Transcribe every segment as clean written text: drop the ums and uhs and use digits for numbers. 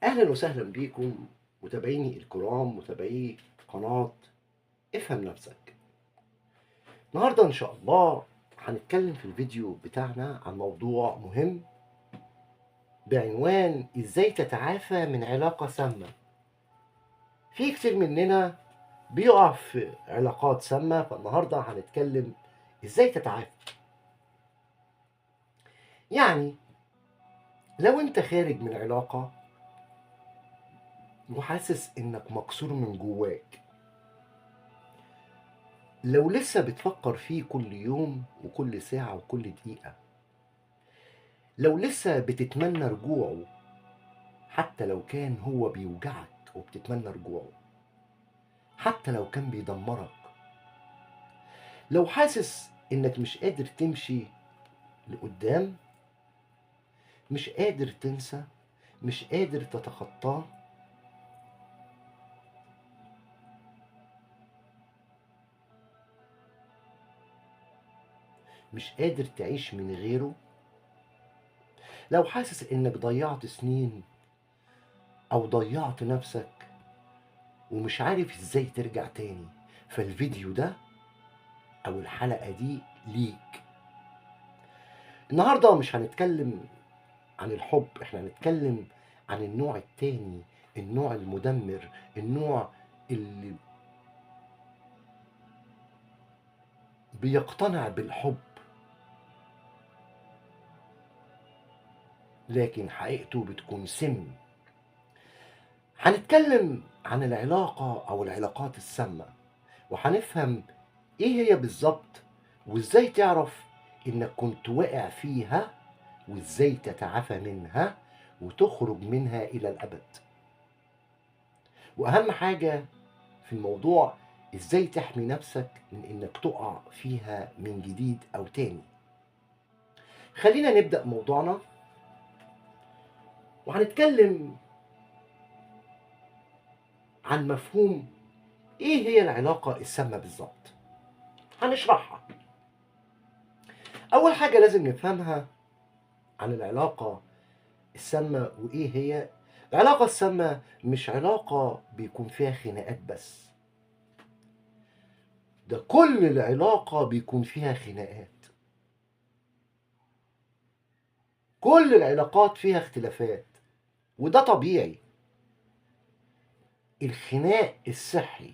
اهلا وسهلا بيكم متابعيني الكرام، متابعي قناة افهم نفسك. النهارده ان شاء الله هنتكلم في الفيديو بتاعنا عن موضوع مهم بعنوان ازاي تتعافى من علاقة سامة. في كتير مننا بيقع في علاقات سامة، فالنهارده هنتكلم ازاي تتعافى. يعني لو انت خارج من علاقة وحاسس انك مكسور من جواك، لو لسه بتفكر فيه كل يوم وكل ساعة وكل دقيقة، لو لسه بتتمنى رجوعه حتى لو كان هو بيوجعك وبتتمنى رجوعه، حتى لو كان بيدمرك، لو حاسس انك مش قادر تمشي لقدام، مش قادر تنسى، مش قادر تتخطاه، مش قادر تعيش من غيره، لو حاسس انك ضيعت سنين او ضيعت نفسك ومش عارف ازاي ترجع تاني، فالفيديو ده او الحلقة دي ليك. النهاردة مش هنتكلم عن الحب، احنا هنتكلم عن النوع التاني، النوع المدمر، النوع اللي بيقتنع بالحب لكن حقيقته بتكون سم. هنتكلم عن العلاقة أو العلاقات السامة، وهنفهم إيه هي بالظبط، وإزاي تعرف إنك كنت واقع فيها، وإزاي تتعافى منها وتخرج منها إلى الأبد. وأهم حاجة في الموضوع إزاي تحمي نفسك من إنك تقع فيها من جديد أو تاني. خلينا نبدأ موضوعنا، وهنتكلم عن مفهوم ايه هي العلاقة السامة بالظبط. هنشرحها. اول حاجة لازم نفهمها عن العلاقة السامة وايه هي العلاقة السامة، مش علاقة بيكون فيها خناقات بس، ده كل العلاقة بيكون فيها خناقات، كل العلاقات فيها اختلافات، وده طبيعي. الخناق الصحي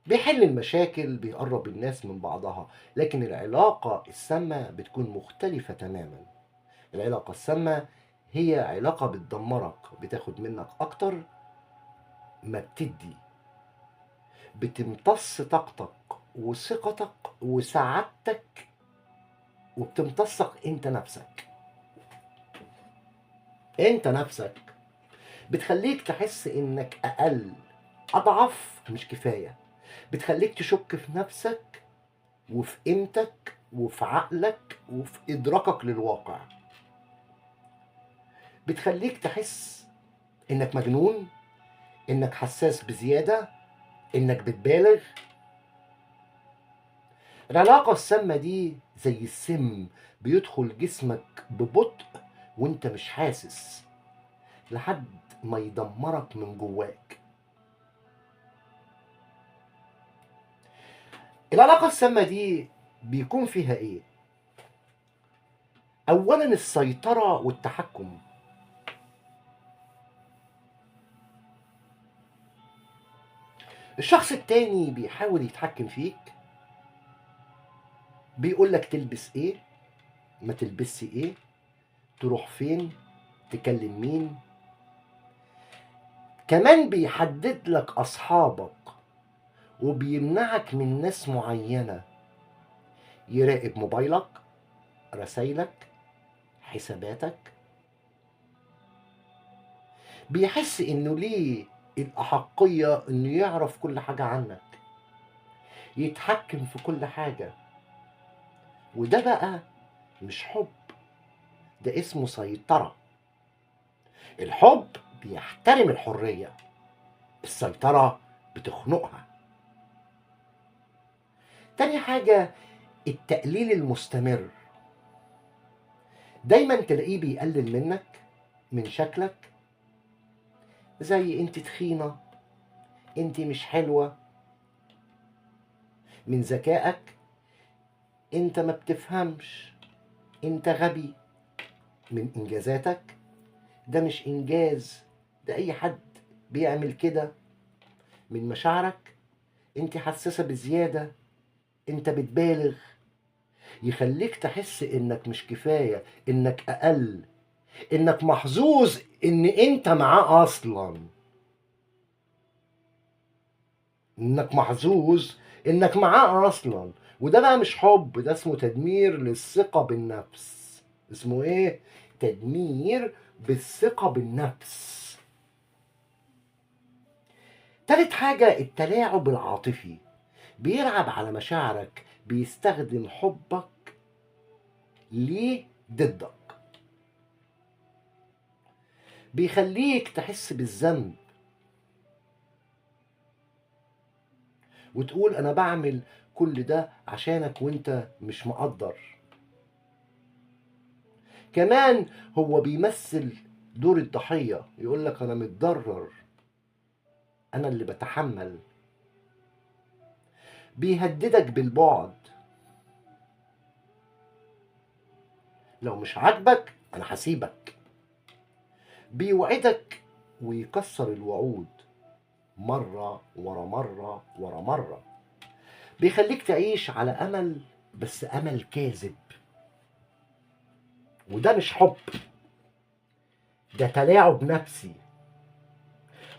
بيحل المشاكل، بيقرب الناس من بعضها، لكن العلاقة السامة بتكون مختلفة تماما. العلاقة السامة هي علاقة بتدمرك، بتاخد منك أكتر ما بتدي، بتمتص طاقتك وثقتك وسعادتك، وبتمتصك انت نفسك. انت نفسك بتخليك تحس انك اقل، اضعف، مش كفاية، بتخليك تشك في نفسك وفي قيمتك وفي عقلك وفي ادراكك للواقع، بتخليك تحس انك مجنون، انك حساس بزيادة، انك بتبالغ. العلاقة السامة دي زي السم بيدخل جسمك ببطء وانت مش حاسس لحد ما يدمرك من جواك. العلاقة السامة دي بيكون فيها ايه؟ اولا السيطرة والتحكم. الشخص التاني بيحاول يتحكم فيك، بيقولك تلبس ايه، ما تلبسش ايه، تروح فين، تكلم مين. كمان بيحدد لك اصحابك وبيمنعك من ناس معينة، يراقب موبايلك، رسايلك، حساباتك. بيحس انه ليه الأحقية انه يعرف كل حاجة عنك، يتحكم في كل حاجة. وده بقى مش حب، ده اسمه سيطرة. الحب بيحترم الحرية، السيطرة بتخنقها. تاني حاجة التقليل المستمر. دايما تلاقيه بيقلل منك، من شكلك، زي انت تخينة، انت مش حلوة. من ذكائك، انت ما بتفهمش، انت غبي. من انجازاتك، ده مش انجاز، ده اي حد بيعمل كده. من مشاعرك، انت حساسة بزيادة، انت بتبالغ. يخليك تحس انك مش كفاية، انك اقل، انك محظوظ ان انت معاه اصلا، انك محظوظ انك معاه اصلا. وده بقى مش حب، ده اسمه تدمير للثقة بالنفس. اسمه ايه؟ تدمير بالثقة بالنفس. تالت حاجة التلاعب العاطفي. بيلعب على مشاعرك، بيستخدم حبك ليه ضدك، بيخليك تحس بالذنب وتقول انا بعمل كل ده عشانك وانت مش مقدر. كمان هو بيمثل دور الضحية، يقول لك انا متضرر، انا اللي بتحمل. بيهددك بالبعد، لو مش عاجبك انا هسيبك. بيوعدك ويكسر الوعود مرة ورا مرة ورا مرة. بيخليك تعيش على أمل، بس أمل كاذب. وده مش حب، ده تلاعب نفسي.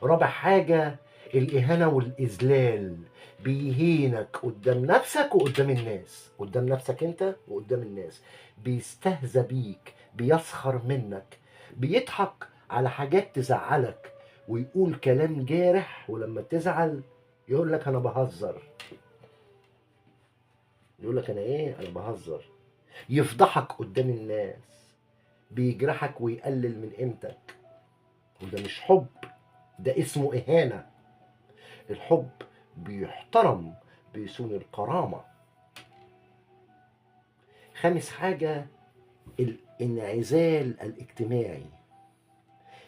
رابع حاجة الإهانة والإذلال. بيهينك قدام نفسك وقدام الناس، قدام نفسك انت وقدام الناس. بيستهزأ بيك، بيسخر منك، بيضحك على حاجات تزعلك ويقول كلام جارح، ولما تزعل يقول لك انا بهزر، يقول لك انا ايه، انا بهزر. يفضحك قدام الناس، بيجرحك ويقلل من قيمتك. وده مش حب، ده اسمه إهانة. الحب بيحترم، بيصون الكرامة. خامس حاجة الانعزال الاجتماعي.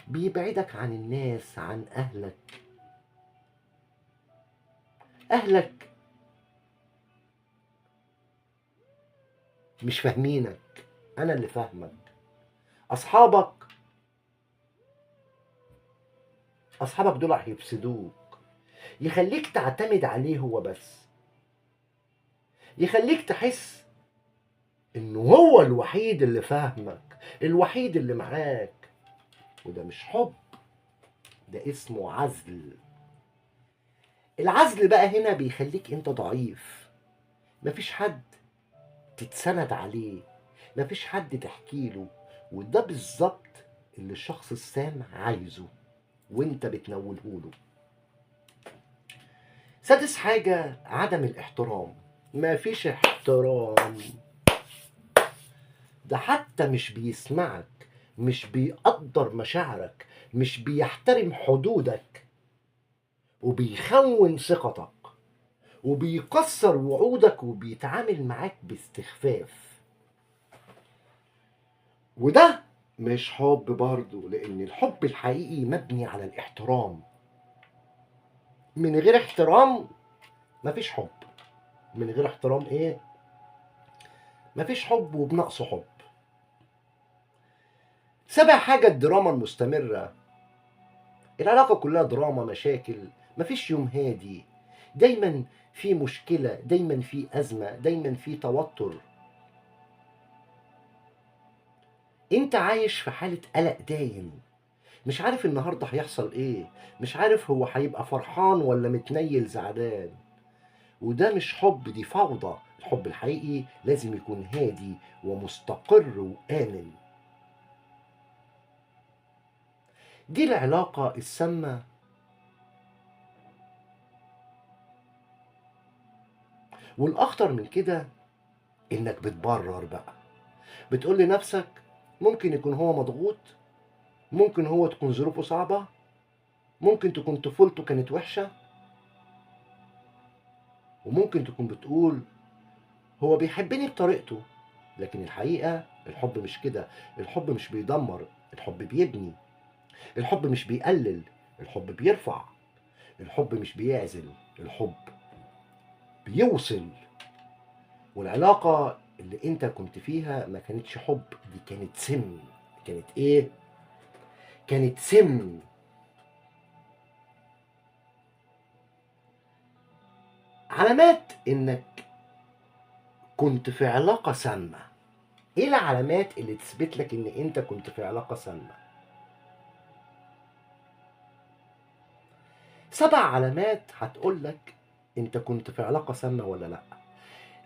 بيبعدك عن الناس، عن أهلك. أهلك مش فاهمينك، أنا اللي فاهمك. أصحابك دول هيفسدوك. يخليك تعتمد عليه هو بس، يخليك تحس انه هو الوحيد اللي فاهمك، الوحيد اللي معاك. وده مش حب، ده اسمه عزل. العزل بقى هنا بيخليك انت ضعيف، مفيش حد تتسند عليه، مفيش حد تحكي له. وده بالظبط اللي الشخص السام عايزه وانت بتنوله له. سادس حاجة عدم الاحترام. مفيش احترام، ده حتى مش بيسمعك، مش بيقدر مشاعرك، مش بيحترم حدودك، وبيخون ثقتك، وبيكسر وعودك، وبيتعامل معاك باستخفاف. وده مش حب برضه، لأن الحب الحقيقي مبني على الاحترام. من غير احترام مفيش حب. من غير احترام ايه؟ مفيش حب، وبنقص حب. سابع حاجة الدراما المستمرة. العلاقة كلها دراما، مشاكل، مفيش يوم هادي، دايما في مشكلة، دايما في أزمة، دايما في توتر. انت عايش في حالة قلق دايم، مش عارف النهاردة هيحصل ايه، مش عارف هو هيبقى فرحان ولا متنيل زعلان. وده مش حب، دي فوضى. الحب الحقيقي لازم يكون هادي ومستقر وآمن. دي العلاقة السامة. والأخطر من كده إنك بتبرر بقى، بتقول لنفسك ممكن يكون هو مضغوط، ممكن هو تكون ظروفه صعبة، ممكن تكون طفولته كانت وحشة، وممكن تكون بتقول هو بيحبني بطريقته. لكن الحقيقة الحب مش كده. الحب مش بيدمر، الحب بيبني، الحب مش بيقلل، الحب بيرفع، الحب مش بيعزل، الحب بيوصل. والعلاقة اللي انت كنت فيها ما كانتش حب، دي كانت سم. كانت ايه؟ كانت سم. علامات انك كنت في علاقة سامة. ايه العلامات اللي تثبت لك ان انت كنت في علاقة سامة؟ 7 علامات هتقول لك انت كنت في علاقة سامة ولا لا.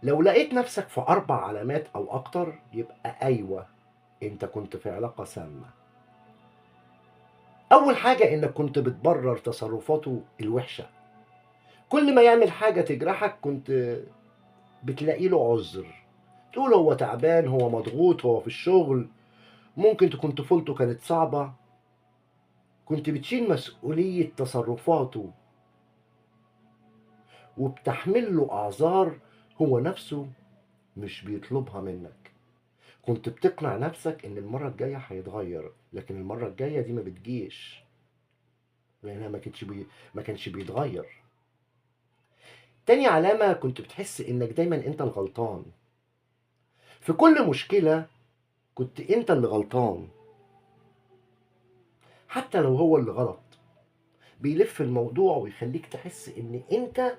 لو لقيت نفسك في 4 علامات او اكتر يبقى ايوه انت كنت في علاقة سامة. اول حاجة انك كنت بتبرر تصرفاته الوحشة. كل ما يعمل حاجة تجرحك كنت بتلاقي له عذر، تقول هو تعبان، هو مضغوط، هو في الشغل، ممكن تكون طفولته كانت صعبة. كنت بتشيل مسؤولية تصرفاته وبتحمل له أعذار هو نفسه مش بيطلبها منك. كنت بتقنع نفسك إن المرة الجاية هيتغير، لكن المرة الجاية دي ما بتجيش لأنها ما كانش بيتغير. تاني علامة، كنت بتحس إنك دايما أنت الغلطان في كل مشكلة. كنت أنت اللي غلطان حتى لو هو اللي غلط. بيلف الموضوع ويخليك تحس إن أنت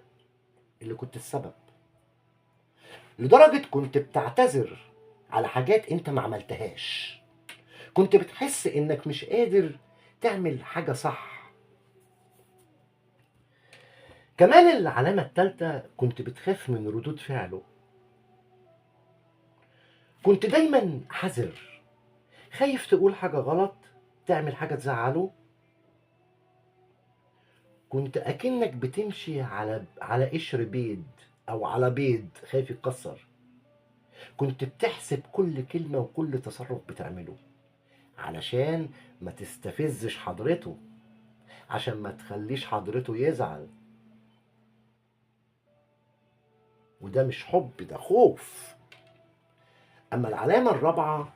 اللي كنت السبب، لدرجة كنت بتعتذر على حاجات أنت ما عملتهاش. كنت بتحس إنك مش قادر تعمل حاجة صح. كمان العلامة الثالثة، كنت بتخاف من ردود فعله. كنت دايما حذر، خايف تقول حاجة غلط، تعمل حاجة تزعله. كنت أكنك بتمشي على قشر بيض أو على بيض خايف يتكسر. كنت بتحسب كل كلمة وكل تصرف بتعمله علشان ما تستفزش حضرته، عشان ما تخليش حضرته يزعل. وده مش حب، ده خوف. أما العلامة الرابعة،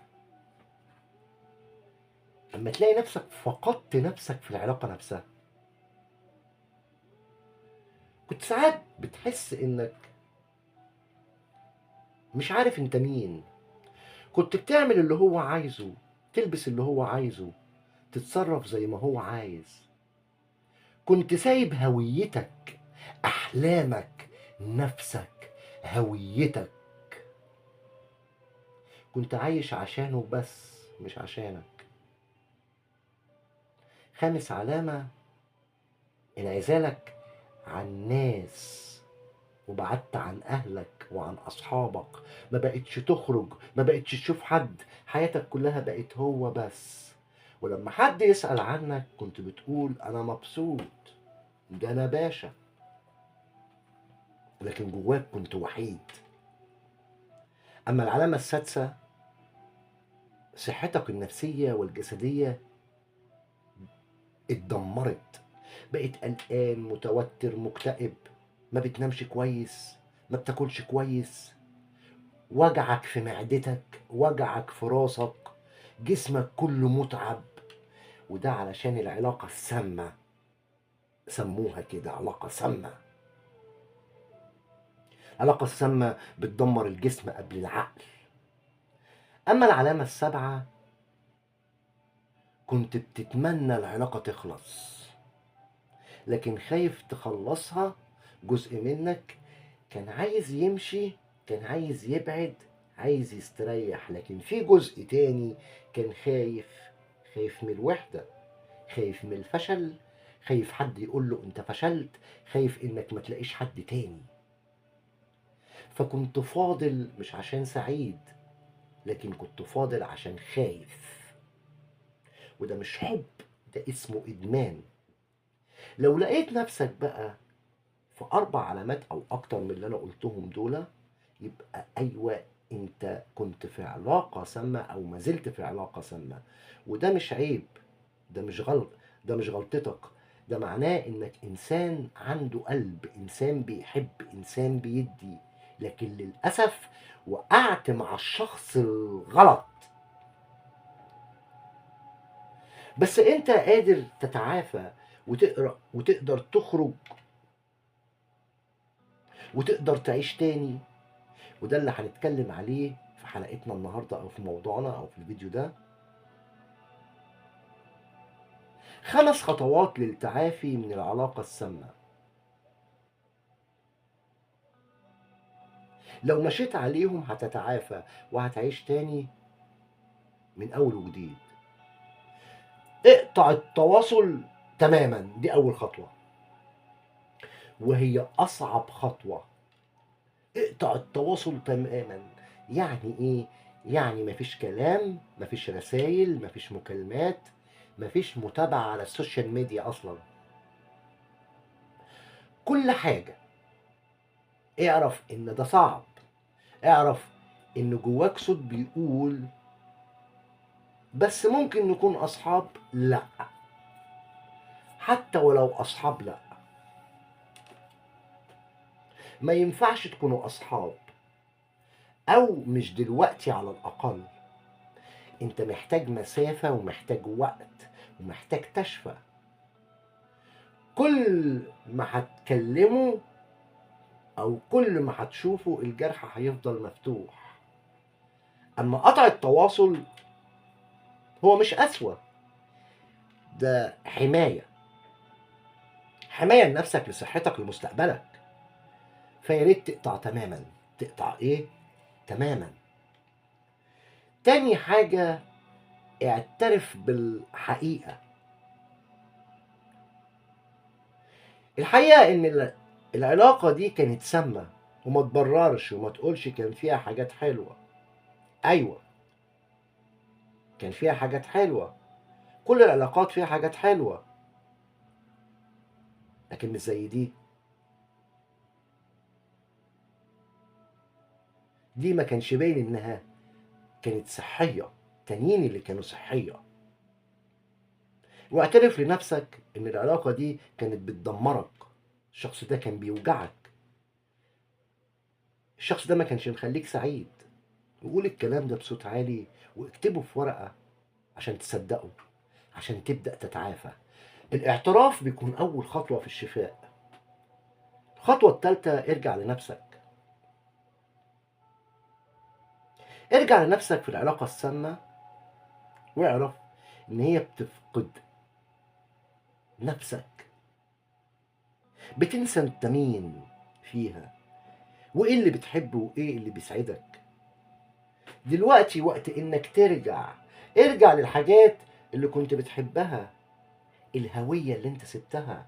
أما تلاقي نفسك فقدت نفسك في العلاقة نفسها. كنت ساعات بتحس إنك مش عارف أنت مين. كنت بتعمل اللي هو عايزه، تلبس اللي هو عايزه، تتصرف زي ما هو عايز. كنت سايب هويتك، أحلامك، نفسك، هويتك. كنت عايش عشانه بس، مش عشانك. خامس علامة، انعزالك عن ناس وبعدت عن أهلك وعن أصحابك. ما بقتش تخرج، ما بقتش تشوف حد، حياتك كلها بقت هو بس. ولما حد يسأل عنك كنت بتقول أنا مبسوط، ده أنا باشا، لكن جواك كنت وحيد. أما العلامة السادسة، صحتك النفسية والجسدية اتدمرت. بقيت قلقان، متوتر، مكتئب، ما بتنامش كويس، ما بتاكلش كويس، وجعك في معدتك، وجعك في راسك، جسمك كله متعب. وده علشان العلاقة السامة، سموها كده علاقة سامة. العلاقة السامة بتدمر الجسم قبل العقل. أما العلامة السابعة، كنت بتتمنى العلاقة تخلص لكن خايف تخلصها. جزء منك كان عايز يمشي، كان عايز يبعد، عايز يستريح، لكن في جزء تاني كان خايف، خايف من الوحدة، خايف من الفشل، خايف حد يقول له انت فشلت، خايف انك ما تلاقيش حد تاني. فكنت فاضل مش عشان سعيد، لكن كنت فاضل عشان خايف. وده مش حب، ده اسمه إدمان. لو لقيت نفسك بقى في 4 علامات أو أكتر من اللي أنا قلتهم دول، يبقى أيوة أنت كنت في علاقة سامة أو ما زلت في علاقة سامة. وده مش عيب، ده مش غلط، ده مش غلطتك، ده معناه إنك إنسان عنده قلب، إنسان بيحب، إنسان بيدي، لكن للأسف وقعت مع الشخص الغلط. بس انت قادر تتعافى وتقرأ وتقدر تخرج وتقدر تعيش تاني. وده اللي هنتكلم عليه في حلقتنا النهاردة، او في موضوعنا، او في الفيديو ده. 5 خطوات للتعافي من العلاقة السامة. لو مشيت عليهم هتتعافى وهتعيش تاني من اول وجديد. اقطع التواصل تماما، دي اول خطوة وهي اصعب خطوة. اقطع التواصل تماما يعني ايه؟ يعني مفيش كلام، مفيش رسائل، مفيش مكالمات، مفيش متابعة على ال social media اصلا. كل حاجة. اعرف ان ده صعب، اعرف ان جواك صوت بيقول بس ممكن نكون اصحاب. لا، حتى ولو اصحاب لا، ما ينفعش تكونوا اصحاب، او مش دلوقتي على الاقل. انت محتاج مسافة ومحتاج وقت ومحتاج تشفى. كل ما هتكلمه او كل ما هتشوفه الجرح هيفضل مفتوح. اما قطع التواصل هو مش قسوة، ده حماية، حماية لنفسك، لصحتك، لمستقبلك. فياريت تقطع تماما. تقطع ايه؟ تماما. تاني حاجة، اعترف بالحقيقة. الحقيقة ان العلاقة دي كانت سامة، وما تبررش وما تقولش كان فيها حاجات حلوة. ايوه كان فيها حاجات حلوة، كل العلاقات فيها حاجات حلوة، لكن مش زي دي. دي ما كانش باين انها كانت صحية، تانيين اللي كانوا صحية. واعترف لنفسك ان العلاقة دي كانت بتدمرك، الشخص ده كان بيوجعك، الشخص ده ما كانش مخليك سعيد. وقول الكلام ده بصوت عالي واكتبه في ورقة عشان تصدقه، عشان تبدأ تتعافى. الاعتراف بيكون أول خطوة في الشفاء. الخطوة الثالثة، ارجع لنفسك. ارجع لنفسك في العلاقة السامة، واعرف ان هي بتفقد نفسك، بتنسى انت مين فيها، وايه اللي بتحبه وايه اللي بيسعدك. دلوقتي وقت انك ترجع. ارجع للحاجات اللي كنت بتحبها، الهوية اللي انت سبتها،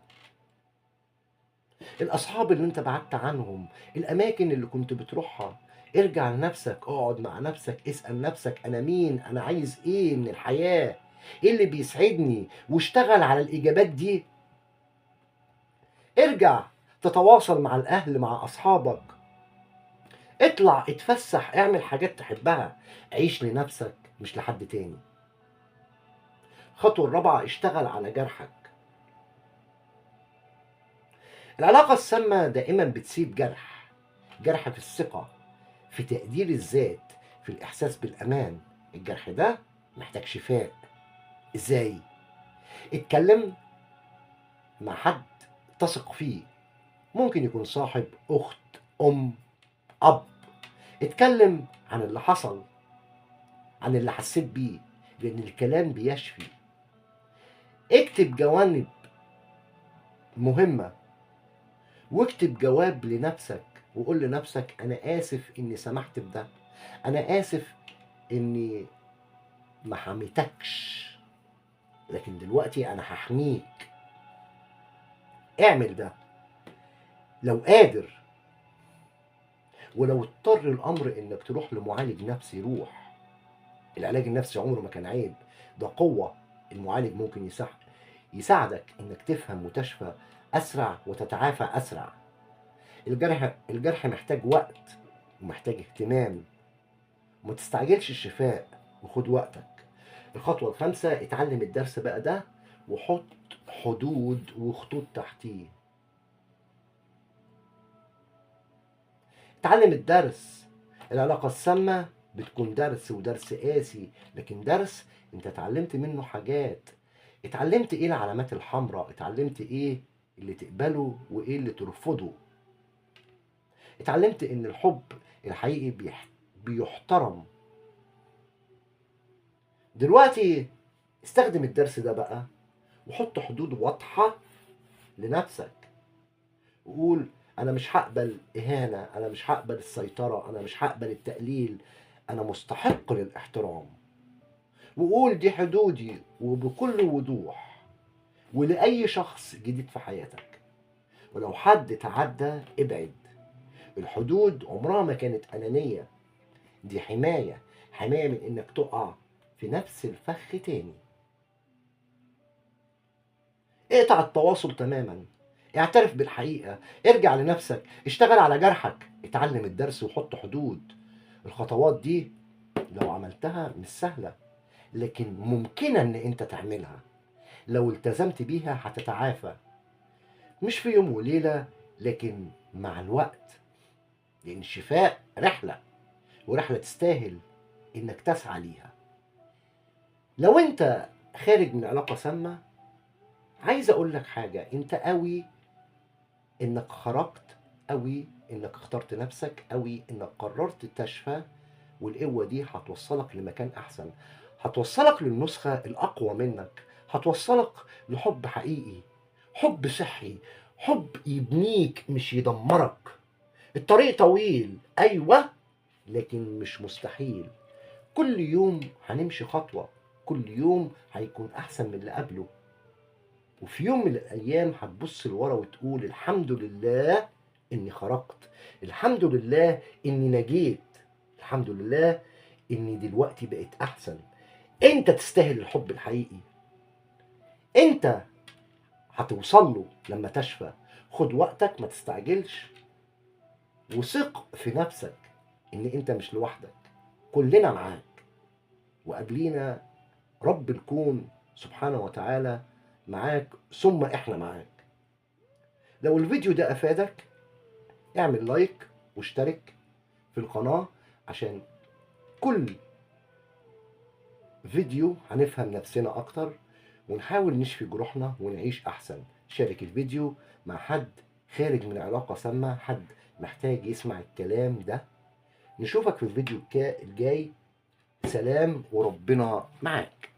الاصحاب اللي انت بعدت عنهم، الاماكن اللي كنت بتروحها. ارجع لنفسك، اقعد مع نفسك، اسأل نفسك انا مين، انا عايز ايه من الحياة، ايه اللي بيسعدني، واشتغل على الاجابات دي. ارجع تتواصل مع الاهل، مع اصحابك، اطلع اتفسح، اعمل حاجات تحبها، عيش لنفسك مش لحد تاني. الخطوة الرابعة، اشتغل على جرحك. العلاقة السامة دائما بتسيب جرح، جرح في الثقة، في تقدير الذات، في الإحساس بالأمان. الجرح ده محتاج شفاء. إزاي؟ اتكلم مع حد تثق فيه، ممكن يكون صاحب، أخت، أم، أب. اتكلم عن اللي حصل، عن اللي حسيت بيه، لأن الكلام بيشفي. اكتب جوانب مهمة، واكتب جواب لنفسك، وقول لنفسك أنا آسف إني سمحت بده، أنا آسف إني ما حميتكش، لكن دلوقتي أنا هحميك. اعمل ده لو قادر، ولو اضطر الأمر إنك تروح لمعالج نفسي روح. العلاج النفسي عمره ما كان عيب، ده قوة. المعالج ممكن يساعدك إنك تفهم وتشفى أسرع وتتعافى أسرع. الجرح محتاج وقت ومحتاج اهتمام، وما تستعجلش الشفاء وخد وقتك. الخطوة الخامسة، اتعلم الدرس بقى ده وحط حدود وخطوط تحتيه. اتعلم الدرس. العلاقة السامة بتكون درس، ودرس قاسي، لكن درس انت اتعلمت منه حاجات. اتعلمت ايه العلامات الحمراء، اتعلمت ايه اللي تقبله وايه اللي ترفضه. اتعلمت ان الحب الحقيقي بيحترم. دلوقتي استخدم الدرس ده بقى وحط حدود واضحة لنفسك، وقول انا مش هقبل اهانة، انا مش هقبل السيطرة، انا مش هقبل التقليل، انا مستحق للاحترام. وقول دي حدودي، وبكل وضوح، ولأي شخص جديد في حياتك. ولو حد تعدى ابعد. الحدود عمرها ما كانت أنانية، دي حماية، حماية من انك تقع في نفس الفخ تاني. اقطع التواصل تماما، اعترف بالحقيقة، ارجع لنفسك، اشتغل على جرحك، اتعلم الدرس وحط حدود. الخطوات دي لو عملتها مش سهلة، لكن ممكنة ان انت تعملها. لو التزمت بيها هتتعافى، مش في يوم وليلة، لكن مع الوقت، لان الشفاء رحلة، ورحلة تستاهل انك تسعى ليها. لو انت خارج من علاقة سامة، عايز اقول لك حاجة، انت قوي انك خرجت، قوي انك اخترت نفسك، قوي انك قررت تشفى، والقوة دي هتوصلك لمكان احسن، هتوصلك للنسخة الاقوى منك، هتوصلك لحب حقيقي، حب صحي، حب يبنيك مش يدمرك. الطريق طويل، ايوه، لكن مش مستحيل. كل يوم هنمشي خطوة، كل يوم هيكون احسن من اللي قبله. وفي يوم من الايام هتبص لورا وتقول الحمد لله اني خرجت، الحمد لله اني نجيت، الحمد لله اني دلوقتي بقيت احسن. انت تستاهل الحب الحقيقي، انت هتوصل له لما تشفى. خد وقتك، ما تستعجلش، وثق في نفسك ان انت مش لوحدك، كلنا معاك، وقبلينا رب الكون سبحانه وتعالى معاك، ثم احنا معاك. لو الفيديو ده افادك اعمل لايك واشترك في القناة، عشان كل فيديو هنفهم نفسنا اكتر ونحاول نشفي جروحنا ونعيش احسن. شارك الفيديو مع حد خارج من علاقة سامة، حد محتاج يسمع الكلام ده. نشوفك في الفيديو الجاي. سلام وربنا معاك.